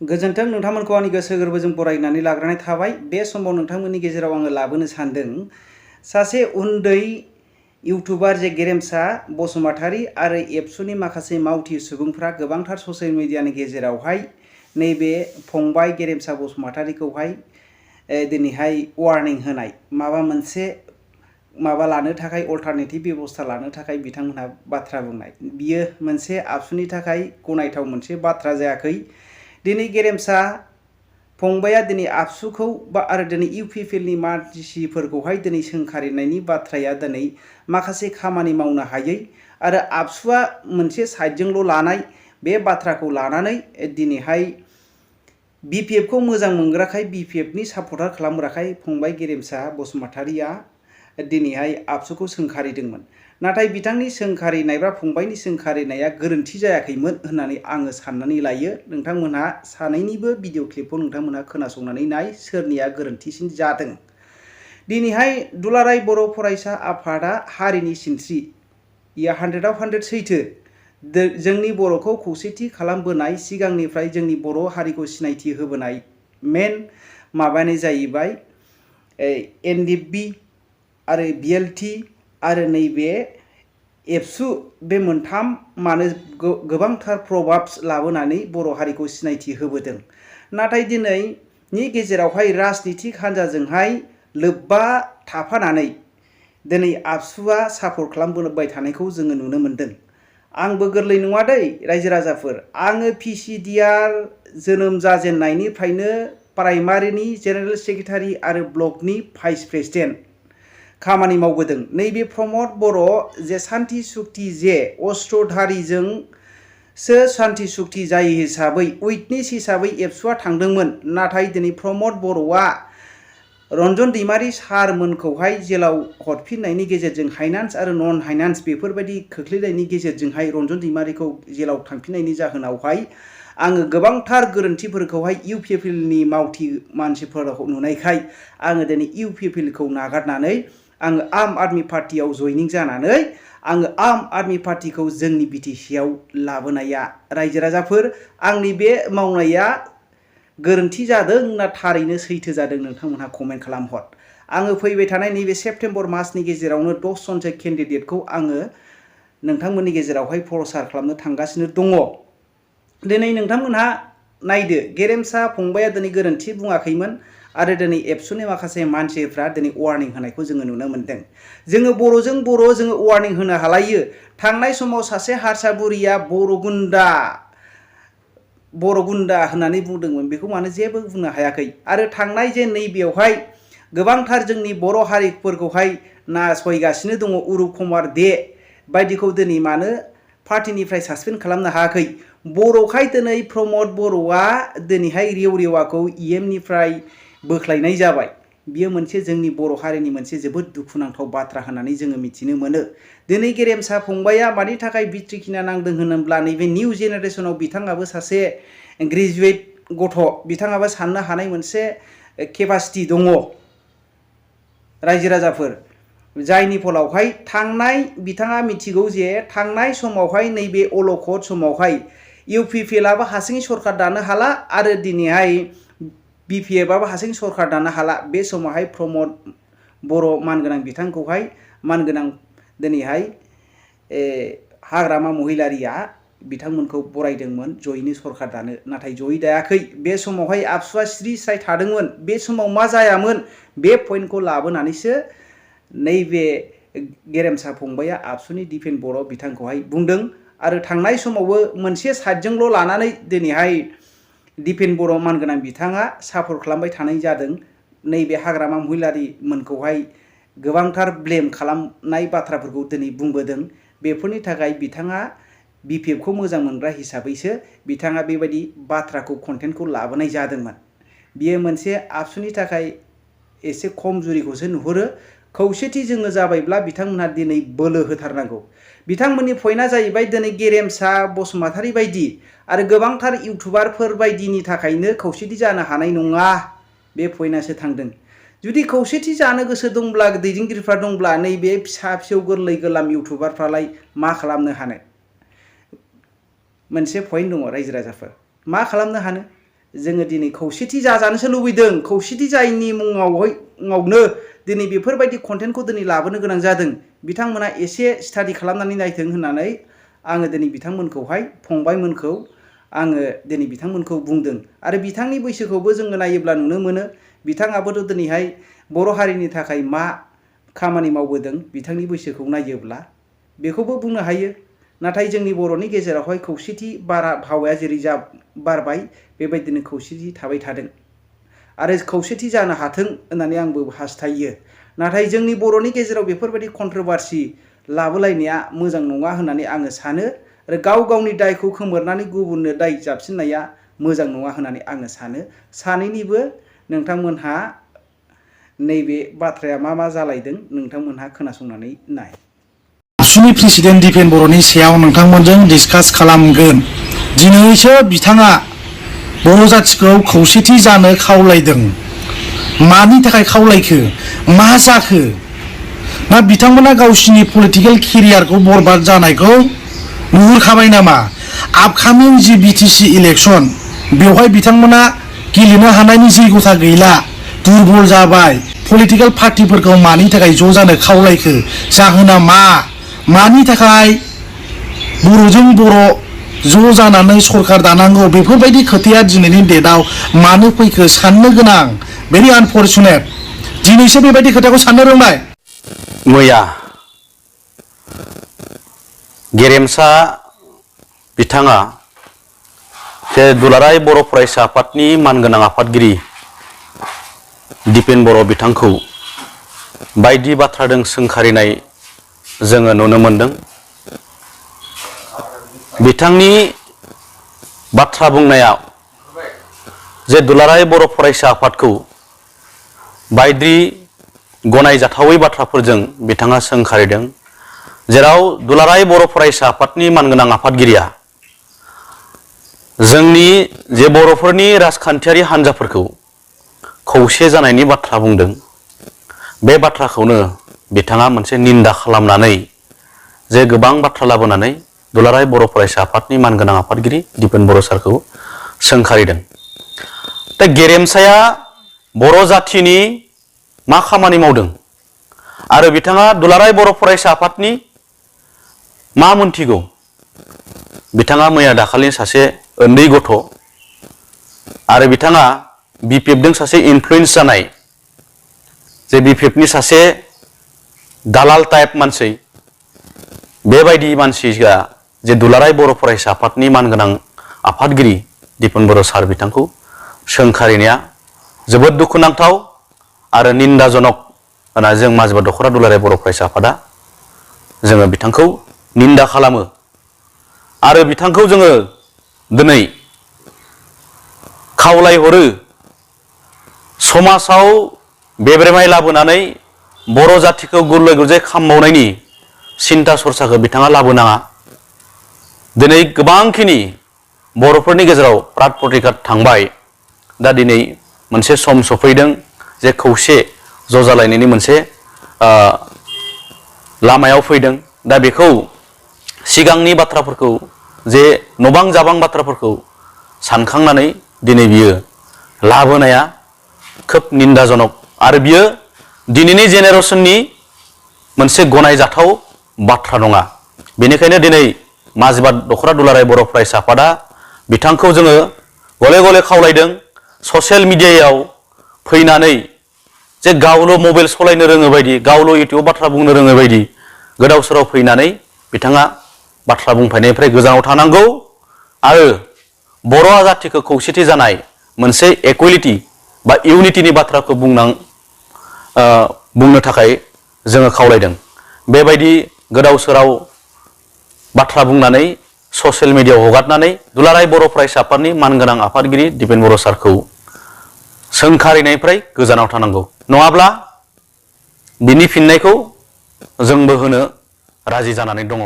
गोजोन्थों नोंथांमोनखौ आंनि गोसो गोरबोजों बरायनानै लाग्रोनाय थाबाय। बे समाव नोंथांमोननि गेजेराव आङो लाबोनो सानदों सासे उन्दै इउटुबार जे गेरेमसा बसुमतारी आरो एबसुनि माखासे मावथि सुबुंफ्रा गोबांथार ससियेल मिडियानि गेजेरावहाय नैबे फंबाय गेरेमसा बसुमतारीखौहाय दिनैहाय वार्निं होनाय माबा मोनसे लानो थाखाय अल्टारनेटिभ बेबस्था लानो थाखाय बिथांमोनहा बाथ्रा बुंनाय बियो मोनसे आबसुनि थाखाय गनायथाव मोनसे बाथ्रा जायाखै। दिनै गेरेमसा फंबाया दिनै आबसुखौ आरो दिनै इउपिपिएलनि मानसिफोरखौहाय दिनै सोंखारिनायनि बाथ्राया दिनै माखासे खामानि मावनो हायै आरो आबसुआ मोनसे साइडजोंल' लानाय बे बाथ्राखौ लानानै दिनैहाय बिपिएफखौ मोजां मोनग्राखाय बिपिएफनि सापर्टार खालामग्राखाय फंबाय गेरेमसा बसुमतारीया दिनैहाय आबसुखौ सोंखारिदोंमोन। नाथाय बिथांनि सोंखारिनाय बा फंबायनि सोंखारिनाया गोरोन्थि जायाखैमोन होननानै आङो साननानै लायो। नोंथांमोनहा सानैनिबो भिडिअ क्लिपखौ नोंथांमोनहा खोनासंनानै नाय सोरनिया गोरोन्थिसिन जादों। दिनैहाय दुलाराय बर' फरायसा आफादा हारिनि सिनस्रि 100आव 100 सैथो जोंनि बर'खौ खौसेथि खालामबोनाय सिगांनिफ्राय जोंनि बर' हारिखौ सिनायथि होबोनाय मेन माबायानो जाहैबाय एनडिएफबि आरो बिएलटि आरो नैबे एबसु बे मोनथाम मानो गोबांथार प्रभाब्स लाबोनानै बर' हारिखौ सिनायथि होबोदों। नाथाय दिनैनि गेजेरावहाय राजनितिक हान्जाजोंहाय लोब्बा थाफानानै दिनै आबसुआ सापर्ट खालामबोबाय थानायखौ जोङो नुनो मोनदों। आंबो गोरलै नङा दै रायजो राजाफोर, आङो पिसिडिआर जोनोम जाजेननायनिफ्रायनो प्राइमारिनि जेनेरेल सेक्रेटारि आरो ब्लकनि भाइस प्रेसिडेन्ट खामानि मावबोदों। नैबे प्रमद बर' जे सान्ति सुक्ति जे अस्त्रधारिजोंसो सान्ति सुक्ति जायो हिसाबै उइटनेस हिसाबै एबसुआ थांदोंमोन। नाथाय दिनै प्रमद बर'आ रन्जन दैमारि सारमोनखौहाय जेलाव हरफिननायनि गेजेरजों फाइनान्स आरो नन फाइनान्स बेफोरबायदि खोख्लैनायनि गेजेरजोंहाय रन्जन दैमारिखौ जेलाव थांफिननायनि जाहोनावहाय आङो गोबांथार गोरोन्थिफोरखौहाय इउपिपिएलनि मावथि मानसिफोरखौ नुनायखाय आङो दिनै इउपिपिएलखौ नागारनानै आङो आम आदमि पार्टियाव जयनिं जानानै आङो आम आदमि पार्टिखौ जोंनि बिटिसिआव लाबोनाया रायजो राजाफोर आंनि बे मावनाया गोरोन्थि जादों ना थारैनो सैथो जादों नोंथांमोनहा कमेन्ट खालामहर। आङो फैबाय थानाय नैबे सेप्तेम्बर मासनि गेजेरावनो 10 जनसो केन्डिडेटखौ आङो नोंथांमोननि गेजेरावहाय प्रसार खालामनो थांगासिनो दङ। दिनै नोंथांमोनहा नायदो गेरेमसा फंबाया दिनै गोरोन्थि बुङाखैमोन आरो दिनै एबसुनि माखासे मानसिफ्रा दिनै वार्निं होनायखौ जोङो नुनो मोनदों। जोङो बर'जों बर' जोङो वार्निं होनो हालायो। थांनाय समाव सासे हारसा बुरिया बर' गुन्दा होननानै बुंदोंमोन, बेखौ मानो जेबो बुंनो हायाखै। आरो थांनाय जे नैबेयावहाय गोबांथार जोंनि बर' हारिफोरखौहाय नासयगासिनो दङ उरुप कुमार दे बायदिखौ दिनै मानो पार्टिनिफ्राय सासपेन्ड खालामनो हायाखै। बर'खाय दिनै प्रमद बर'आ दिनैहाय रेवरेवाखौ इएमनिफ्राय बोख्लायनाय जाबाय। बियो मोनसे जोंनि बर' हारिनि मोनसे जोबोद दुखुनांथाव बाथ्रा होननानै जोङो मिथिनो मोनो। दिनै गेरेमसा फंबाया मानि थाखाय बिथ्रिखिना नांदों होनोब्ला नैबे निउ जेनेरेसनाव बिथाङाबो सासे ग्रेजुवेट गथ', बिथाङाबो साननो हानाय मोनसे केपासिटि दङ रायजो राजाफोर। जायनि फलावहाय बिथाङा मिथिगौ जे थांनाय समावहाय नैबे अलखद समावहाय इउपिपिएलआबो हारसिङै सरखार दानो हाला आरो दिनैहाय बिपिएफआबो हारसिङै सरखार दानो हाला। बे समावहाय प्रमद बर' मानगोनां बिथांखौहाय मानगोनां दिनैहाय हाग्रामा महिलारिया बिथांमोनखौ बरायदोंमोन जयैनो सरखार दानो, नाथाय जयै दायाखै। बे समावहाय आबसुआ स्रि स्राय थादोंमोन। बे समाव मा जायामोन बे पइन्टखौ लाबोनानैसो नैबे गेरेमसा फंबाया आबसुनि दिफेन बर' बिथांखौहाय बुंदों आरो थांनाय समावबो मोनसे साइडजोंल' लानानै दिनैहाय दिफेन बर' मानगोनां बिथाङा सापर्ट खालामबाय थानाय जादों। नैबे हाग्रामा महिलारि मोनखौहाय गोबांथार ब्लेम खालामनाय बाथ्राफोरखौ दिनै बुंबोदों। बेफोरनि थाखाय बिथाङा बिपिएफखौ मोजां मोनग्रा हिसाबैसो बिथाङा बेबायदि बाथ्राखौ कन्टेन्टखौ लाबोनाय जादोंमोन। बियो मोनसे आबसुनि थाखाय एसे खमजुरिखौसो नुहुरो। खौसेथि जोङो जाबायब्ला बिथांमोनहा दिनै बोलो होथारनांगौ। बिथांमोननि पइन्टआ जाहैबाय दिनै गेरेमसा बसुमतारी बायदि आरो गोबांथार इउटुबारफोर बायदिनि थाखायनो खौसेथि जानो हानाय नङा, बे पइन्टआसो थांदों। जुदि खौसेथि जानो गोसो दंब्ला दैदेनगिरिफ्रा दंब्ला नैबे फिसा फिसौ गोरलै गोरलाम इउटुबारफ्रालाय मा खालामनो हानो? मोनसे पइन्ट दङ रायजो राजाफोर, मा खालामनो हानो? जोङो दिनै खौसेथि जाजानोसो लुबैदों खौसेथि जायैनि मुङावनो दिनै बेफोरबायदि कन्टेन्टखौ दिनै लाबोनो गोनां जादों बिथांमोना एसे स्टाडि खालामनानै नायथों होननानै आङो दिनै बिथांमोनखौहाय फंबायमोनखौ आङो दिनै बिथांमोनखौ बुंदों आरो बिथांनि बैसोखौबो जोङो नायोब्ला नुनो मोनो बिथाङाबोथ' दिनैहाय बर' हारिनि थाखाय मा खामानि मावबोदों बिथांनि बैसोखौ नायोब्ला बेखौबो बुंनो हायो नाथाय जोंनि बर'नि गेजेरावहाय खौसेथि बारहावाया जेरै बारबाय बेबायदिनो खौसेथि थाबाय थादों आरो खौसेथि जानो हाथों होननानै आंबो हास्थायो नाथाय जोंनि बर'नि गेजेराव बेफोरबायदि कन्ट्रोभार्सि लाबोलायनाया मोजां नङा होननानै आङो सानो आरो गाव गावनि दायखौ खोमोरनानै गुबुननो दाय जाबसिननाया मोजां नङा होननानै आङो सानो सानैनिबो नोंथांमोनहा नैबे बाथ्राया मा जालायदों नोंथांमोनहा खोनासंनानै नाय आबसुनि प्रेसिडेन्ट दिपेन बर'नि सायाव नोंथांमोनजों डिसकास खालामगोन दिनैसो बिथाङा बर' जाथिखौ खौसेथि जानो खावलायदों मानि थाखाय खावलायखो मा जाखो ना बिथांमोना गावसिनि पलिटिकेल केरियारखौ बरबाद जानायखौ नुहुरखाबाय नामा आपकामिं जि बिटिसि इलेक्शन बेवहाय बिथांमोना गेलेनो हानायनि जैगथा गैला दुरबल जाबाय पलिटिकेल पार्टिफोरखौ मानि थाखाय ज' जानो खावलायखो जाहोना मानि थाखाय बर'जों बर' ज' जानानै सरकार दानांगौ बेफोरबायदि खोथाया दिनैनि डेटआव मानो फैखो साननो गोनां भेरि आनफर्चुनेट दिनैसो बेबायदि खोथाखौ साननो रोंबाय मैया गेरेमसा बिथाङा जे दुलाराय बर' फरायसा आफादनि मानगोनां आफादगिरि दिपेन बर' बिथांखौ बायदि बाथ्राजों सोंखारिनाय जोङो नुनो मोनदों बिथांनि बाथ्रा बुंनाया जे दुलाराय बर' फरायसा आफादखौ बायदि गनायजाथावै बाथ्राफोरजों बिथाङा सोंखारिदों जेराव दुलाराय बर' फरायसा आफादनि मानगोनां आफादगिरिया जोंनि जे बर'फोरनि राजखान्थियारि हान्जाफोरखौ खौसे जानायनि बाथ्रा बुंदों बे बाथ्राखौनो बिथाङा मोनसे निन्दा खालामनानै जे गोबां बाथ्रा लाबोनानै दुलाराय बर' फरायसा आफादनि मानगोनां आफादगिरि दिपेन बर' सारखौ सोंखारिदों दा गेरेमसाया बर' जाथिनि मा खामानि मावदों आरो बिथाङा दुलाराय बर' फरायसा आफादनि मा मोनथिगौ बिथाङा मैया दाखालि सासे उन्दै गथ' आरो बिथाङा बिपिएफजों सासे इनफ्लुयेन्स जानाय जे बिपिएफनि सासे दालाल टाइप मानसि बेबायदि मानसिया जे दुलाराय बर' फरायसा आफादनि मानगोनां आफादगिरि दिपेन बर' सार बिथांखौ सोंखारिनाया जोबोद दुखुनांथाव आरो निन्दाजनक होनना जों माजबा दख'रा दुलाराय बर' फरायसा आफादा जोङो बिथांखौ निन्दा खालामो आरो बिथांखौ जोङो दिनै खावलायहरो समाजाव बेब्रेमाय लाबोनानै बर' जातिखौ गुरले गुरजे खामबावनायनि सिन्था सरसाखौ बिथाङा लाबोनाङा दिनै गोबांखिनि बर'फोरनि गेजेराव प्राद प्रतिघात थांबाय दा दिनै मोनसे सम सफैदों जे खौसे ज' जालायनायनि मोनसे लामायाव फैदों दा बेखौ सिगांनि बाथ्राफोरखौ जे नबां जाबां बाथ्राफोरखौ सानखांनानै दिनै बियो लाबोनाया खोब निन्दाजनक आरो बियो दिनैनि जेनेरेसननि मोनसे गनायजाथाव बाथ्रा नङा बेनिखायनो दिनै माजबा दख'रा दुलाराय बर' फरायसा आफादा बिथांखौ जोङो गले गले खावलायदों ससियेल मिडियायाव फैनानै जे गावल' मबाइल सालायनो रोङो बायदि गावल' इउटिउब बाथ्रा बुंनो रोङो बायदि गोदाव सोराव फैनानै बिथाङा बाथ्रा बुंफायनायनिफ्राय गोजानाव थानांगौ आरो बर' जातिखौ खौसेथि जानाय मोनसे इकुवेलिटि बा इउनिटिनि बाथ्राखौ बुंनो थाखाय जोङो खावलायदों बेबायदि गोदाव सोराव बाथ्रा बुंनानै ससियेल मिडियायाव हगारनानै दुलाराय बर' फरायसा आफादनि मानगोनां आफादगिरि दिपेन बर' सारखौ सोंखारिनायनिफ्राय गोजानाव थानांगौ नङाब्ला बिनि फिननायखौ जोंबो होनो राजि जानानै दङ।